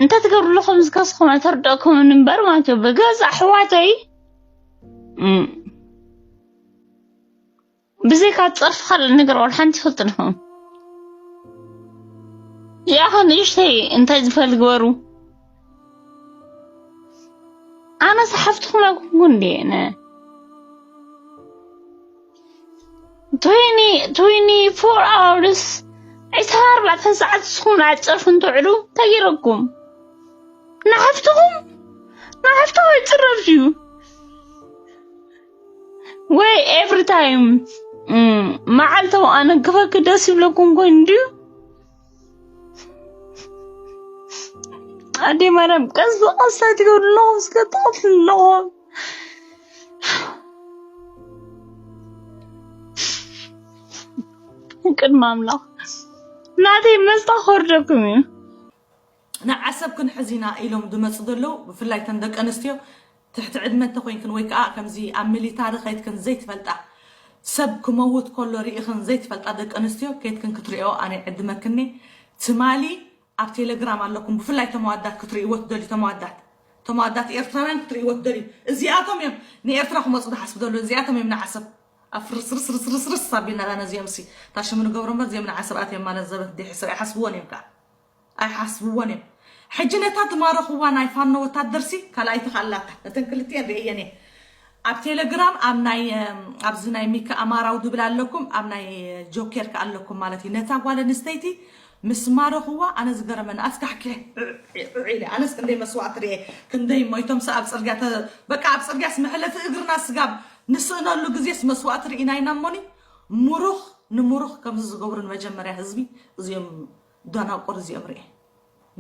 እንታይ ትገብሩ ኣለኹም? ዝከስኹም ኣይተርድአኩምን እምበር ማለት እዩ። ብገዛ ኣሕዋተይ፣ እም፣ ብዘይካ ጸርፊ ካልእ ነገር ዋላ ሓንቲ ይፈልጥን ኢኹም። ያኸ ንእሽተይ እንታይ ዝፈል ግበሩ። ኣነ ሰሓፍትኹም ኣይኮንኩን እንዴ? ነ ትዌንቲ፣ ትዌንቲ ፎር ኣወርስ፣ ዕስራን ኣርባዕተን ሰዓት ንስኹም ኣብ ጸርፊ እንትውዕሉ እንታይ ገይረኩም? ንሓፍትኹም፣ ንሓፍትኹም ይጽረፍ ድዩ? ወይ ኤቭሪ ታይም፣ እም፣ መዓልታዊ ኣነ ክፈኪ ደስ ይብለኩም ኮይኑ ድዩ? ኣዴ ማርያም፣ ቀስ ብቐስ ኣይትገብሩ ኣለኹም፣ እስከ ትቐትሉ ኣለኹም። ቅድሚ ኣምላኽ ናተይ መስጣ ክወርደኩም እዩ። ንዓሰብ ክንሕዝ ኢና ኢሎም ዝመፁ ዘለዉ፣ ብፍላይ ተን ደቂ ኣንስትዮ ትሕቲ ዕድመ እንተኮይንክን ወይ ከዓ ከምዚ ኣብ ሚሊታሪ ከይድክን ዘይትፈልጣ፣ ሰብ ክመውት ከሎ ርኢኽን ዘይትፈልጣ ደቂ ኣንስትዮ ከይድክን ክትሪኦ ኣነ ይዕድመክኒ። ትማሊ ኣብ ቴሌግራም ኣለኩም፣ ብፍላይ ተመዋዳት ክትርእይዎ ትደልዩ፣ ተመዋዳት ተመዋዳት ኤርትራውያን ክትርእይዎ ትደልዩ። እዚኣቶም እዮም ንኤርትራ ክመፁ ዝሓስቡ ዘለዉ፣ እዚኣቶም እዮም ንዓሰብ ኣብ ፍርስርስርስርስርስ ኣቢልና ዳ ነዚኦም ሲ ታሽሙ ንገብሮ እምበር እዚኦም ንዓሰብ ኣትዮም ማለት ዘበት ዲሕ ሰብ ኣይሓስብዎን እዮም ከዓ። ኣይሓስብዎን እዮም። ሕጂ ነታ ትማረኽዋ ናይ ፋኖ ወታደርሲ ካልኣይቲ ከኣላታ ነተን ክልቲኤን ርእየን እየ። ኣብ ቴሌግራም ኣብ ናይ ኣብዚ ናይ ሚካ ኣማራው ድብል ኣለኩም፣ ኣብ ናይ ጆኬር ከ ኣለኩም ማለት እዩ። ነታ ጓል ኣንስተይቲ ምስ ማረኽዋ ኣነ ዝገረመኒ ኣስካሕኪ ኢለ ኣነስ ክንደይ መስዋእቲ ርኤ፣ ክንደይ ሞይቶም ሰ ኣብ ፅርግያ ተ- በቃ ኣብ ፅርግያስ መሕለፊ እግርና ስጋብ ንስእነሉ ግዜስ መስዋእቲ ርኢና ኢና እሞኒ። ሙሩኽ ንሙሩኽ ከምዚ ዝገብሩ ንመጀመርያ ህዝቢ እዚኦም ዳናቁር እዚኦም ርኤ።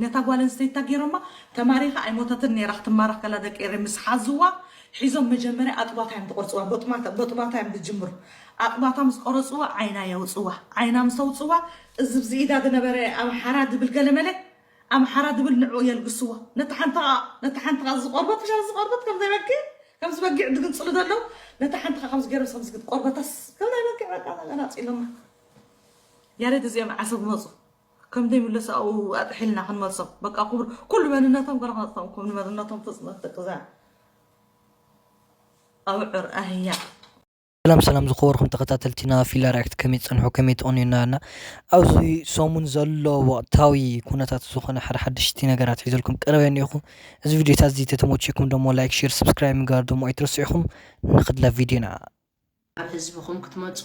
ነታ ጓል ኣንስተይቲ ገይሮማ ተማሪኻ ኣይሞተትን ነይራ ክትማረኽ ከላ ደቂ ኤረይ ምስ ሓዝዋ ሒዞም መጀመርያ ኣጥባታ እዮም ዝቆርፅዋ። በጥባታ እዮም ዝጅምሩ። ኣጥባታ ምስ ቆረፅዋ ዓይና የውፅዋ። ዓይና ምስ ኣውፅዋ እዚ ብዚ ኢዳ ዝነበረ ኣምሓራ ድብል ገለመለ ኣምሓራ ድብል ንዕኡ የልግስዎ። ነቲ ሓንቲ ኸዓ ነቲ ሓንቲ ኸዓ ዝቆርበት ብሻ ዝቆርበት ከም ዘይበግዕ ከም ዝበጊዕ ድግንፅሉ ዘለዉ ነቲ ሓንቲ ኸዓ ከም ዝገርብስ ከም ዝግድ ቆርበታስ ከም ዘይበግዕ በቃ ኣናፂሎማ። ያሬድ እዚኦም ዓሰብ መፁ። ከም ዘይምለሱ ኣብኡ ኣጥሒልና ክንመልሶም በቃ ኩብር ኩሉ መንነቶም ገለ ክነጥፎም ኩሉ መንነቶም ፍፅመት ደቅዛ ኣብዕር ኣህያ። ሰላም ሰላም ዝኸበርኩም ተኸታተልቲና ፊላ ሪያክት ከመይ ትጸንሑ ከመይ ትቐንዩና እና ኣብዚ ሰሙን ዘሎ ወቕታዊ ኩነታት ዝኾነ ሓደ ሓደሽቲ ነገራት ሒዘልኩም ቀረበ እኒኹ። እዚ ቪዲዮታት እዚ ተተመችኩም ደሞ ላይክ ሼር ሰብስክራይብ ምግባር ደሞ ኣይትረስዑኹም። ንኽድላ ቪዲዮና ኣብ ህዝብኹም ክትመፁ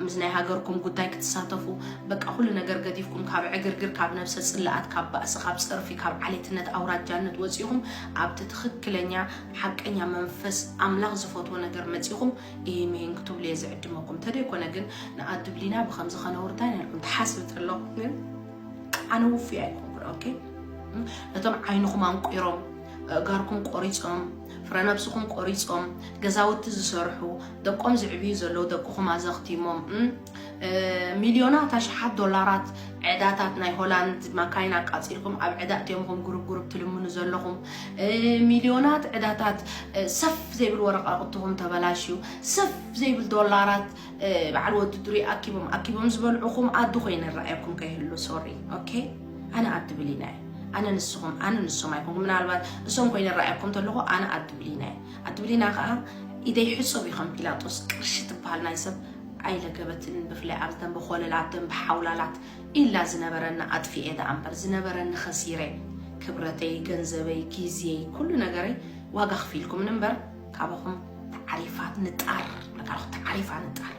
ምስ ናይ ሃገርኩም ጉዳይ ክትሳተፉ በቃ ኩሉ ነገር ገዲፍኩም ካብ ዕግርግር ካብ ነብሰ ፅላኣት ካብ ባእሲ ካብ ፀርፊ ካብ ዓሌትነት ኣውራጃነት ወፂኹም ኣብቲ ትኽክለኛ ሓቀኛ መንፈስ ኣምላኽ ዝፈትዎ ነገር መፂኹም ይህን ምሂን ክትብሉ እየ ዝዕድመኩም። ተደይኮነ ግን ንኣድብሊና ብኸምዚ ከነውርዳ ኢና ኢልኩም ትሓስብ ተለኹም ግን ኣነ ውፉይ ኣይኮንኩን። ኦኬ ነቶም ዓይንኹም ኣንቂሮም ኣእጋርኩም ቆሪፆም ፍረነብስኹም ቆሪፆም ገዛውቲ ዝሰርሑ ደቆም ዝዕብዩ ዘለዉ ደቅኹም ኣዘኽቲሞም ሚልዮናት ኣሽሓት ዶላራት ዕዳታት ናይ ሆላንድ ማካይን ኣቃፂልኩም ኣብ ዕዳ እትዮም ኹም ጉሩብ ጉሩብ ትልምኑ ዘለኹም ሚልዮናት ዕዳታት ሰፍ ዘይብል ወረቃቅትኹም ተበላሽዩ ሰፍ ዘይብል ዶላራት በዓል ወዲ ድሩይ ኣኪቦም ኣኪቦም ዝበልዑኹም ኣዱ ኮይነ ረኣየኩም ከይህሉ ሶሪ ኦኬ ኣነ ኣድብሊና እየ ኣነ ንስኹም ኣነ ንሶም ኣይኮንኩም ምናልባት እሶም ኮይነ ረኣየኩም ተለኹ ኣነ ኣድብሊና እየ ኣድብሊና ከዓ ኢደይ ሕጹብ እዩ ከም ፒላጦስ ቅርሺ ትበሃል ናይ ሰብ ኣይለገበትን ብፍላይ ኣብ ደንበ ኮለላት ደንበ ሓውላላት ኢላ ዝነበረኒ ኣጥፊኤ ደኣ እምበር ዝነበረኒ ከሲረ ክብረተይ ገንዘበይ ግዜይ ኩሉ ነገረይ ዋጋ ክፊልኩምን እምበር ካባኹም ተዓሪፋ ንጣር በቃ ተዓሪፋ ንጣር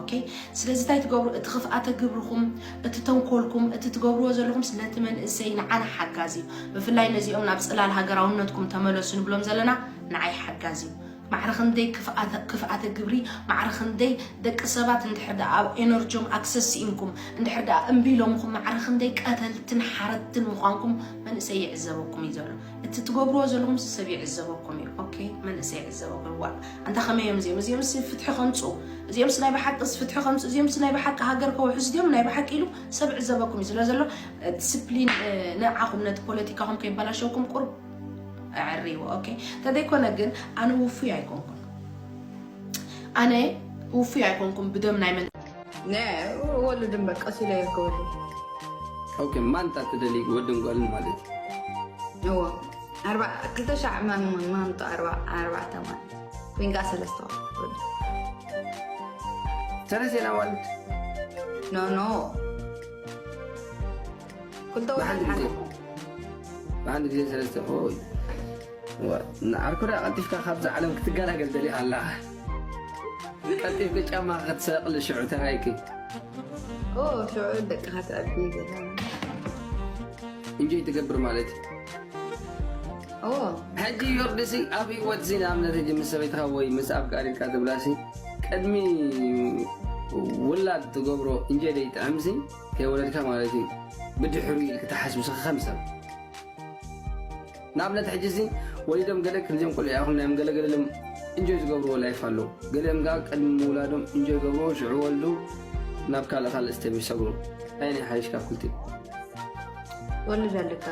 ኦኬ ስለዚ እንታይ ትገብሩ እቲ ክፍኣተ ግብርኹም እቲ ተንኮልኩም እቲ ትገብርዎ ዘለኹም ነቲ መንእሰይ ንዓና ሓጋዚ እዩ ብፍላይ ነዚኦም ናብ ፅላል ሃገራውነትኩም ተመለሱ ንብሎም ዘለና ንዓይ ሓጋዚ እዩ ማዕረ ክንደይ ክፍኣተ ግብሪ ማዕረ ክንደይ ደቂ ሰባት እንድሕር ደኣ ኣብ ኤነርጆም ኣክሰስ ስኢንኩም እንድሕር ደኣ እምቢ ኢሎምኹም ማዕረ ክንደይ ቀተልትን ሓረድትን ምዃንኩም መንእሰይ ይዕዘበኩም እዩ ዘሎ እቲ ትገብርዎ ዘለኹም ሰብ ይዕዘበኩም እዩ ኦኬ መንእሰይ ይዕዘበኩም ዋ ኣንታ ከመይ እዮም እዚኦም እዚኦም ሲ ፍትሒ ከምፁ እዚኦም ሲ ናይ ብሓቂ ሲ ፍትሒ ከምፁ እዚኦም ሲ ናይ ብሓቂ ሃገር ከውሕስ እዚኦም ናይ ብሓቂ ኢሉ ሰብ ይዕዘበኩም እዩ ስለ ዘሎ ዲስፕሊን ንዓኹም ነቲ ፖለቲካኹም ከይበላሸውኩም ቁርብ ኣዕርይዎ ኦኬ ተደይኮነ ግን ኣነ ውፉይ ኣይኮንኩን ኣነ ውፉይ ኣይኮንኩን ብደም ናይ መን ወልድን በቃ ሲለ የከወልድ ኦኬ ማን ጣት ደሊ ወድን ጓልን ማለት እዎ። ኣርባ-፣ ክልተ ሻዕ መ-፣ መምጡ ኣርባ-፣ ኣርባዕተ ማለት። ኮይንካ ሰለስተ ወልድ። ሰለስተ ኢና ወልድ። ኖ፣ ኖ። ክልተ ወልድ ብሓንቲ ግዜ። ሓደ። ብሓንቲ ግዜ ሰለስተ። ኦይ። ዋ፣ ንዓርኩ ደኣ ቀልጢፍካ ካብዛ ዓለም ክትገላገል ደሊኻ ኣለኻ። ቀልጢፍካ ጫማ ክትሰቕል ሽዑ ተራይኪ። ኦ፣ ሽዑ ደቅኻ ትዕቢ ገዛ። እንጆይ ትገብር ማለት እዩ። ኦ። ሕጂ ዮርዲሲ ኣብ ህይወት ሲ ንኣብነት ሕጂ ምስ ሰበይትኻ ወይ ምስ ኣፍቃሪትካ ትብላሲ ቅድሚ ውላድ ትገብሮ እንጆይ ደይጥዕምሲ ከይወለድካ ማለት እዩ። ብድሕሩ ኢልክ ትሓስብ ስኻ ከም ሰብ። ንኣብነት ሕጂ ሲ ወሊዶም ገለ ክንዚኦም ቆልዑ ይኣኽሉ ናዮም ገለ ገለ ኢሎም እንጆይ ዝገብርዎ ላይፍ ኣለዉ። ገሊኦም ከኣ ቅድሚ ምውላዶም እንጆይ ገብርዎ ሽዑ ወልዱ ናብ ካልእ ካልእ ስቴፕ ይሰግሩ። ኣየናይ ሓይሽ ካብ ክልቲኡ? ወልድ ኣለካ።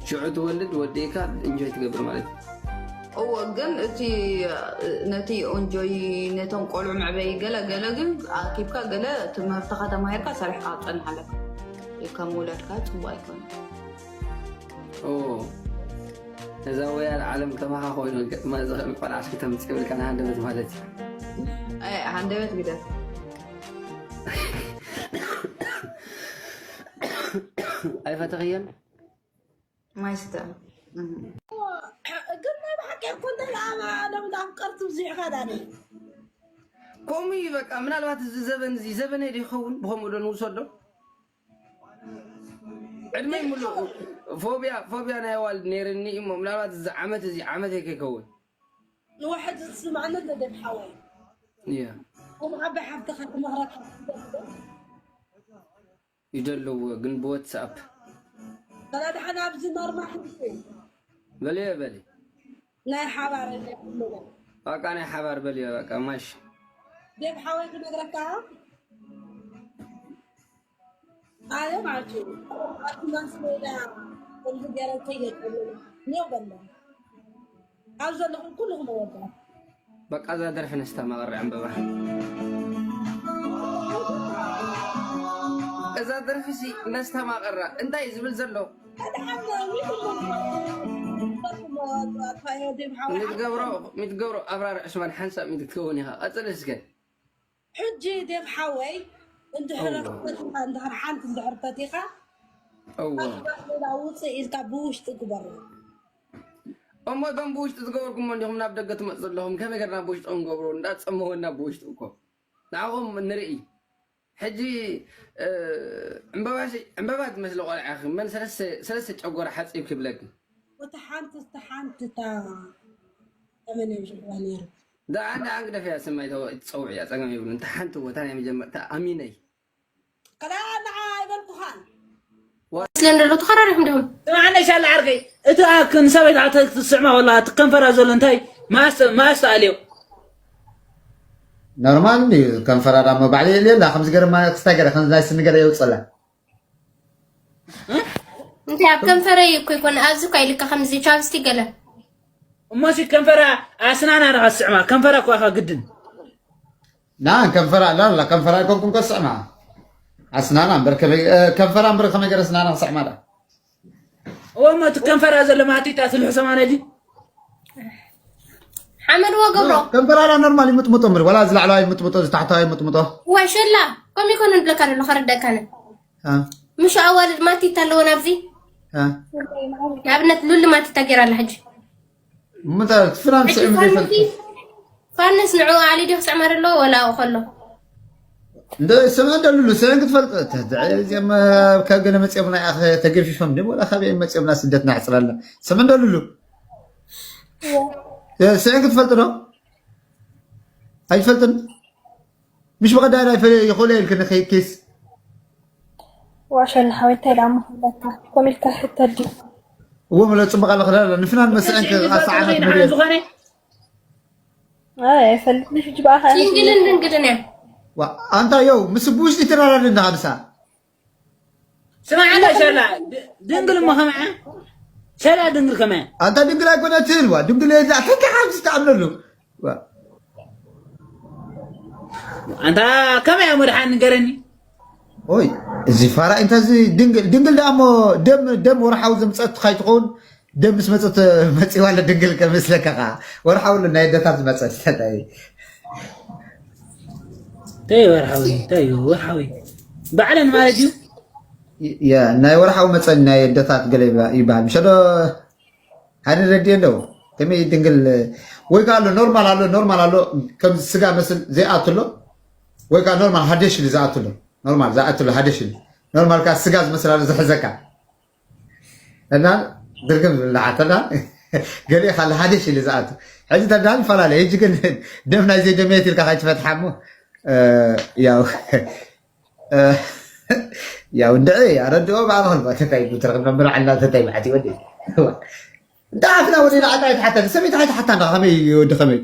ሽዑ ትወልድ ወዲእካ እንጆይ ትገብር ማለት እዩ። እዎ፣ ግን እቲ፣ ነቲ እንጆይ ነቶም ቆልዑ መዕበዪ ገለ ገለ ግን ኣኪብካ ገለ ትምህርትኻ ተማሂርካ ሰሪሕካ ክትጸንሕ ኣለካ። ከም ውላድካ ጽቡቕ ኣይኮነን። ኦ፣ ነዛ ወያል ዓለም ከማኻ ኮይኑ ገጥማ ዝኽእል ቆልዓ እስኪ ተምጽእ ይብልካ ንሃንደበት ማለት እዩ። ኣይ፣ ሃንደበት ግደፍ። ኣይፈተኽዮን? ማይ ስተ። እም። ግን ናይ ብሓቂ እኮ እንተ ደኣ ሎም ኣፍቀርቲ ብዙሕ ኢኻ ዳኒ። ከምኡ እዩ በቃ። ምናልባት እዚ ዘበን እዚ ዘበነይ ዶ ይኸውን? ብኸምኡ ዶ ንውሰዶ? ዕድመይ ሙሉእ ፎብያ፣ ፎብያ ናይ ኣዋልድ ነይርኒ እሞ ምናልባት እዚ ዓመት እዚ ዓመተይ ከይከውን። ንውሕድ ዝስምዓኒ እንተ ደም ሓወይ። እያ። ከም ዓባይ ሓፍትኻ ክመኽረካ ይደልዎ ግን ብዋትስኣፕ። በላ ደሓን ኣብዚ ኖርማል ሕጂ። በልዮ በሊ። ናይ ሓባር እንደ ኩሉ። በቃ ናይ ሓባር በልዮ በቃ ማሽ። ደም ሓወይ ክነግረካ። ኣነ ማለት እዩ። ኣብቲ ማስ ሜዳ ከምዚ ገይረ ከይገጠሉ። ኔው በለ። ኣብ ዘለኹም ኩልኹም ወዳት። በቃ እዛ ደርፊ ነስተማቕር ዕምበባ። እዛ ደርፊ ሲ ነስተማቕራ እንታይ እዩ ዝብል ዘሎ? ሓደ ሓደ ሚትገብሮ፣ ሚትገብሮ ኣብራር ዕስማን ሓንሳብ ሚት ክትከውን ኢኻ። ቀጽል እስከ። ሕጂ ዴቭ ሓወይ፣ እንድሕር እወ። ፈቲኻ፣ እንድሕር ሓንቲ እንድሕር ፈቲኻ፣ እወ። ኣስባት ሌላ ውፅእ ኢልካ ብውሽጢ ግበሮ። እሞ እቶም ብውሽጢ ዝገበርኩሞ እንዲኹም ናብ ደገ ትመፁ ዘለኹም፣ ከመይ ገርና ብውሽጢ ክንገብሮ? እንዳፀመወና ብውሽጢ እኮ። ንዓኹም ንርኢ። ሕጂ፣ እ፣ ዕምበባ ሲ-፣ ዕምበባ ትመስሊ ቆልዓ ኢኺ። መን ሰለስተ፣ ሰለስተ ጨጎራ ሓፂብ ክብለኪ? ወታ ሓንቲ፣ እታ ሓንቲ እታ ተመን እዮም ዝብልዋ ነይሩ። ደኣ፣ ደኣ ግደፍያ፣ ስም ኣይተው-፣ ኣይትፀውዕያ፣ ፀገም የብሉን። እታ ሓንቲ እወ፣ እታ ናይ መጀመርታ ኣሚነይ። ከላ ንዓ ኣይበልኩኻን። ዋ- ስለ እንደሎ ተኸራሪኹም ዲኹም? ስምዓኒ ሻላ ዓርከይ፣ እቲ ኣክ ንሰበይታ ክትስዕማ ወላ እቲ ከንፈራ ዘሎ እንታይ ማስ-፣ ማስ ተኣልዮ? ኖርማል እዩ፣ ከንፈራ ዳሞ ባዕለይ የልየላ፣ ከምዚ ገይረ ማ-፣ ክስታይ ገይረ፣ ከምዚ ናይ ስኒ ገይረ የውፅላ። እንታይ ኣብ ከንፈረይ እኮ ይኮን፣ ኣብዚ እኮ ኣይልካ ከምዚ ቻፕስቲክ ገለ። እሞ ሲ ከንፈራ ኣስናና ዲኻ ትስዕማ? ከንፈራ እኮ ኢኻ ግድን። ና፣ ከንፈራ፣ ላ፣ ላ፣ ከንፈራ ኣይኮንኩን ከስዕማ። ኣስናና እምበር ከመይ፣ እ፣ ከንፈራ እምበር ከመይ ገይረ ኣስናና ክስዕማ ዳ? እሞ እቲ ከንፈራ ዘሎ ማቲታ ስልሑ ሰማነ ድዩ? ሓመድዎ ገብሮ። ከንፈራ ላ ኖርማል ይምጥምጦ እምበር፣ ዋላ እዚ ላዕለዋይ ይምጥምጦ፣ እዚ ታሕተዋይ ይምጥምጦ። ዋይ ሸላ፣ ከምኡ ይኮነ ንብለካ ዘሎ፣ ከረደእካነ። አ። ምሽ ኣዋልድ ማቲታ ኣለወን ኣብዚ? አ። ንኣብነት ሉሊ ማቲታ ገይራ ኣላ ሕጂ። ምንታይ ፍናን እቲ ስዕም ፋንሲ፣ ዘይፈልጥ? ፋንስ ንዕኡ ኣሊ ድዩ ክስዕመር ኣለዎ ወላ ኣብኡ ከሎ? እንደ ስምዕ እንደ ሉሉ ስዕን ክትፈልጥ? ተ-፣ ተ-፣ እዚኦም፣ እ፣ ካብ ገለ መጺኦምና ኢኻ ተገፊፎም ድዮም ወላ ካበይ መጺኦምና ስደትና ዕጽላልና? ስምዕ እንደ ሉሉ። እ፣ ስዕን ክትፈልጥ ዶ? ኣይትፈልጥን? ምሽ ብቐዳዳ ይፈለ-፣ ይኽእሎ ኢልክኒ ከይኪስ? ዋሸላ ሓወይ፣ እንታይ ደኣ እሞ ክብለካ? ኮም ኢልካ ሕተት ድዩ? እዎ፣ ምለ ጽቡቕ ኣለኽ፣ ላ፣ ላ፣ ንፍናን መስዐን ሕጂ ከ-፣ ይፈልጥ ኣሰዓበት ይኽእል መድየ። ዝኾነ? ኣይ፣ ኣይፈልጥን። ሕጂ ብኣኻ እያ ሲንግልን ድንግልን እያ። ዋ፣ ኣንታ የው፣ ምስ ብውሽጢ ትራራድ እንዳ ሃብሳ። ስማዕ፣ ኣንታ ሸላ፣ ድ-፣ ድንግል እሞ ከመይ እያ? ሸላ ድንግል ከመይ እያ? ኣንታ ድንግል ኣይኮነትን፣ ዋ፣ ድንግል እያ፣ እንታይ ኣብዚ ትኣምነሉ? ዋ። ኣንታ ከመይ እያ መድሓን ንገረኒ? ኦይ፣ እዚ ፋራ እንተ እዚ ድንግል ድንግል ደኣ እሞ ደም ደም ወርሓዊ ዘምፀት ካይትኸውን። ደም ምስ መፀት መፂዋ ኣሎ ድንግል ከመስለካ ከዓ ወርሓዊ ኣሎ ናይ ኣደታት ዝመፀት ተታይ እንታይ ወርሓዊ እንታይ እዩ ወርሓዊ ባዕለን ማለት እዩ። የ ናይ ወርሓዊ መፀን ናይ ኣደታት ገለ ይባ- ይበሃል ምሸዶ ሓደ ረድዮ ኣለዎ። ከመይ ድንግል ወይ ከዓ ኣሎ ኖርማል ኣሎ ኖርማል ኣሎ ከም ስጋ መስል ዘይኣትሎ ወይ ከዓ ኖርማል ሃደሽ ኢሉ ዝኣትሎ ኖርማል ዝኣትሎ ሃደሽ ኢሉ ኖርማል ከዓ ስጋ ዝመስል ኣሎ ዝሕዘካ እና ድርግም ዝብል ንዓተና ገሊኡ ካለ ሃደሽ ኢሉ ዝኣቱ ሕዚ ተዳል ይፈላለ ሕጂ ግን ደም ናይ ዘይደመየት ኢልካ ከይትፈትሓ እሞ ያው ያው እንድዒ ኣረድኦ ባዕልኽን ተታይ ብትረኽብ ነብር ዓላ ተታይ ባዕቲ ወዲ እንዳ ዓፍና ወዲና ዓጣ ኣይትሓታ ሰበይቲ ኣይትሓታ እንዳ ከመይ ወዲ ከመይ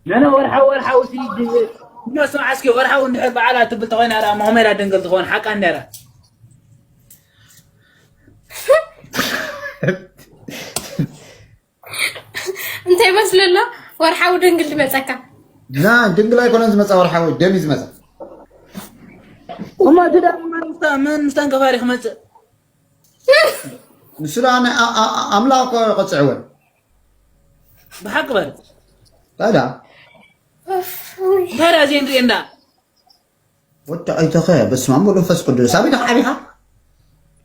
ነነ ወርሓዊ ወርሓዊ ሲ ድነሱ ዓስኪ ወርሓዊ እንድሕር በዓላ ትብል ተኾይና ዳ መሆሜዳ ድንግል ትኾን ሓቃ እንዲያ እንታይ መስለሎ ወርሓዊ ድንግል ዝመፀካ ና ድንግል ኣይኮነን ዝመፃ ወርሓዊ ደም እዩ ዝመፃ እማ እቲ ዳ መን ምስታ- መን ምስታን ከፋሪ ክመፅእ ንሱ ደኣ ን- ኣ- ኣ- ኣምላኽ እኮ ቀፅዕወን ብሓቂ በል ታዲያ እንታይ ዳ ዘይንርኢ እንዳ ወዲ ኣይተኸ በስመ ኣብ ወመንፈስ ቅዱስ ኣበይ ደኻ ዓቢኻ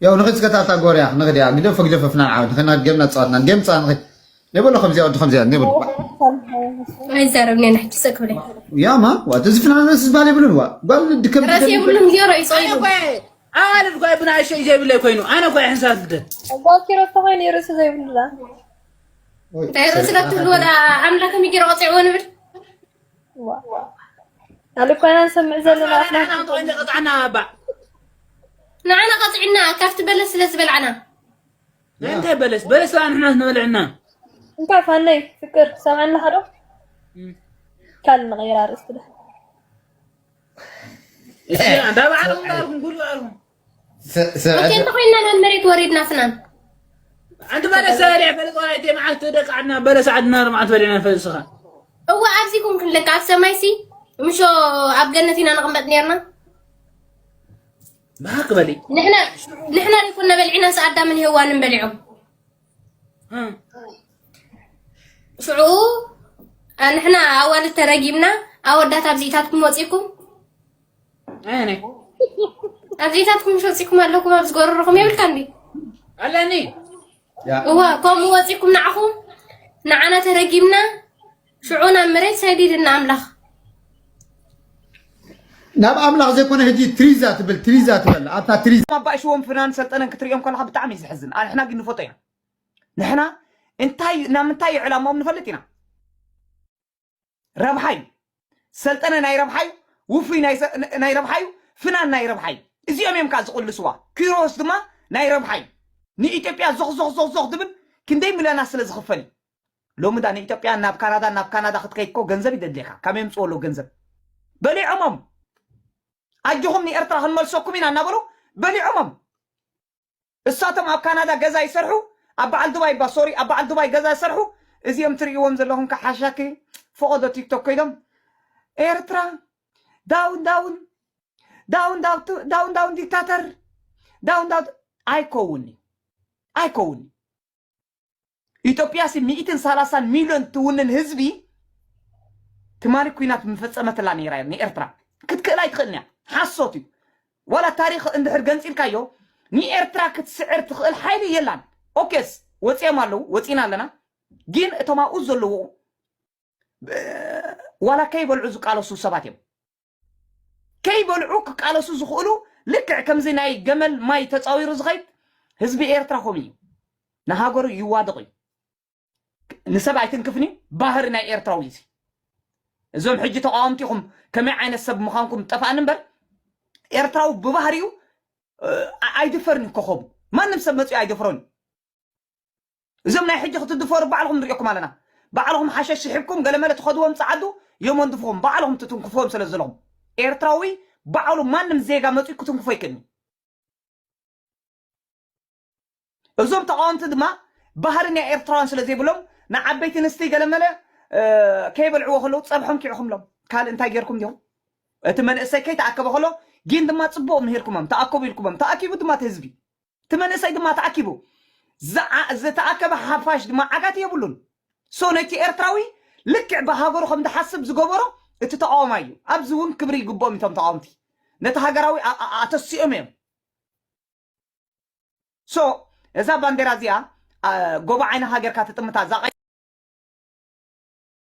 ያው ንኽድ ዝከታታ ጎርያ ንኽድ ያ ግደፎ ግደፎ ፍናን ዓወት ንኽድ ጌምና ዝፃወትና ጌም ፃ ንኽድ ኔበሎ ከምዚኣ ወዲ ከምዚኣ ኔበሎ ኣይዛረብኒ ንሕጂ ሰክብለ ያማ ዋ እዚ ፍናን ርእስ ዝባል የብሉን ዋ ጓል ድከም ራስ የብሉን ጌሮ ይፀይሉ ኣዋልድ ጓይ ብናእሸ እዩ ዘይብለይ ኮይኑ ኣነ ጓይ ሕንሳት ልደ ጓኪሮ ተኾይኑ ርእሲ ዘይብሉ ዳ እንታይ ርእሲ ዶ ትብሉ ወዳ ኣምላኽ ከመይ ጌረ ቀፂዕዎ ንብል ኣልኳና ንሰምዕ ዘለና ኣፍና ቀጣዕና ኣባ ንዓና ቀፂዕና ካብቲ በለስ ስለ ዝበልዓና እንታይ በለስ በለስ ራ ንሕና ንበልዕና እንታይ ፋነይ ፍቅር ሰምዐና ዶ ካል ንቀይራ ርእስቲ ዶ እሺ እንዳ ባዕልኩም እንዳልኩም ጉድ ባዕልኩም ኦኬ እንተኮይንና ናብ መሬት ወሪድና ፍናን ኣንቲ በለስ ሰሪያ ፈልጥ ወላ እቲ መዓልቲ ደቂ ዓድና በለስ ዓድና ርማዓት በሊዕና ንፈልጥ ስኻ እወ ኣብዚ ኩን ክንልካ ኣብ ሰማይ ሲ ምሾ ኣብ ገነት ኢና ንቕመጥ ነርና ብሓቂ በሊ ንሕና ንሕና ዘይኮንና በሊዕና ስ ኣዳምን ሄዋንን በሊዖም ሽዑ ንሕና ኣዋልድ ተረጊምና ኣወዳት ኣብዚኢታትኩም ወፂኩም ኣብዚኢታትኩም ሸፂኩም ኣለኩም ኣብ ዝጎረርኹም የብልካ እንዲ ኣለኒ እዋ ከምኡ ወፂኩም ንዓኹም ንዓና ተረጊምና ሽዑ ናብ መሬት ሰዲድና ኣምላኽ ናብ ኣምላኽ ዘይኮነ ሕጂ ትሪዛ ትብል ትሪዛ ትበል ኣብታ ትሪዛ ኣባእሽዎም ፍናን ሰልጠነን ክትሪኦም ከለካ ብጣዕሚ እዩ ዝሕዝን ኣንሕና ግን ንፈጦ ኢና ንሕና እንታይ ናብ ምንታይ እዩ ዕላማኦም ንፈልጥ ኢና ረብሓ እዩ ሰልጠነ ናይ ረብሓ እዩ ውፉይ ናይ ረብሓ እዩ ፍናን ናይ ረብሓ እዩ እዚኦም እዮም ከዓ ዝቕልስዋ ኪሮስ ድማ ናይ ረብሓ እዩ ንኢትዮጵያ ዞኽ ዞኽ ዞኽ ዞኽ ትብል ክንደይ ሚልዮናት ስለ ዝኽፈል እዩ ሎሚ ዳ ንኢትዮጵያ ናብ ካናዳ ናብ ካናዳ ክትከይድ ኮ ገንዘብ ይደድልካ ካብ የምፅዎ ኣለዉ ገንዘብ በሊዖሞም ኣጆኹም ንኤርትራ ክንመልሰኩም ኢና እናበሉ በሊዖሞም እሳቶም ኣብ ካናዳ ገዛ ይሰርሑ ኣብ በዓል ዱባይ ባ ሶሪ ኣብ በዓል ዱባይ ገዛ ይሰርሑ እዚኦም ትርእይዎም ዘለኹም ከሓሻኪ ፈቐዶ ቲክቶክ ኮይኖም ኤርትራ ዳውን ዳውን ዳውን ዳውን ዳውን ዲክታተር ዳውን ዳውን ኣይከውን ኣይከውን ኢትዮጵያ ሲ ሚእትን ሰላሳን ሚልዮን ትውንን ህዝቢ ትማሊ ኩናት ምፈጸመትላ ነይራ ንኤርትራ ክትክእል ኣይትኽእልን እያ ሓሶት እዩ ዋላ ታሪክ እንድሕር ገንፂልካዮ ንኤርትራ ክትስዕር ትኽእል ሓይሊ የላን ኦኬስ ወፂኦም ኣለዉ ወፂና ኣለና ግን እቶም ኣብኡ ዘለዉ ዋላ ከይበልዑ ዝቃለሱ ሰባት እዮም ከይበልዑ ክቃለሱ ዝኽእሉ ልክዕ ከምዚ ናይ ገመል ማይ ተፃዊሩ ዝኸይድ ህዝቢ ኤርትራ ከምኡ እዩ ንሃገሩ ይዋደቕ እዩ ንሰብ ኣይትንክፍኒ ባህሪ ናይ ኤርትራዊ እዚ እዞም ሕጂ ተቃወምቲ ኢኹም ከመይ ዓይነት ሰብ ምዃንኩም ጠፋእኒ እምበር ኤርትራዊ ብባህሪኡ ኣይድፈርን ኮኸቡ ማንም ሰብ መፅኡ ኣይደፍሮን እዞም ናይ ሕጂ ክትድፈሩ ባዕልኹም ንሪኦኩም ኣለና ባዕልኹም ሓሸሽ ስሒብኩም ገለመለ ትኸድዎም ፀዓዱ የመንድፍኹም ባዕልኹም ትትንክፍዎም ስለ ዘለኹም ኤርትራዊ ባዕሉ ማንም ዜጋ መፅኡ ክትንክፎ ይክእልኒ እዞም ተቃወምቲ ድማ ባህሪ ናይ ኤርትራውያን ስለ ዘይብሎም ንዓበይቲ ንስቲ ገለመለ ከይበልዕዎ ከለዉ ፀብሖም ኪዕኹምሎም ካልእ እንታይ ጌርኩም ዲኹም እቲ መንእሰይ ከይተኣከበ ከሎ ግን ድማ ጽቡቕ ምሂርኩሞም፣ ተኣከቡ ኢልኩሞም፣ ተኣኪቡ ድማ እቲ ህዝቢ፣ እቲ መንእሰይ ድማ ተኣኪቡ። ዝዓ-፣ ዝተኣከበ ሓፋሽ ድማ ዓጋት የብሉን። ሶ ነቲ ኤርትራዊ ልክዕ ብሃገሩ ከም ዝሓስብ ዝገበሮ እቲ ተቃዋማይ እዩ። ኣብዚ እውን ክብሪ ይግብኦም እቶም ተቃወምቲ። ነቲ ሃገራዊ ኣ-፣ ኣ-፣ ኣተሲኦም እዮም። ሶ እዛ ባንዴራ እዚኣ፣ ኣ፣ ጎቦ ዓይኒ ሃገርካ ትጥምታ፣ እዛ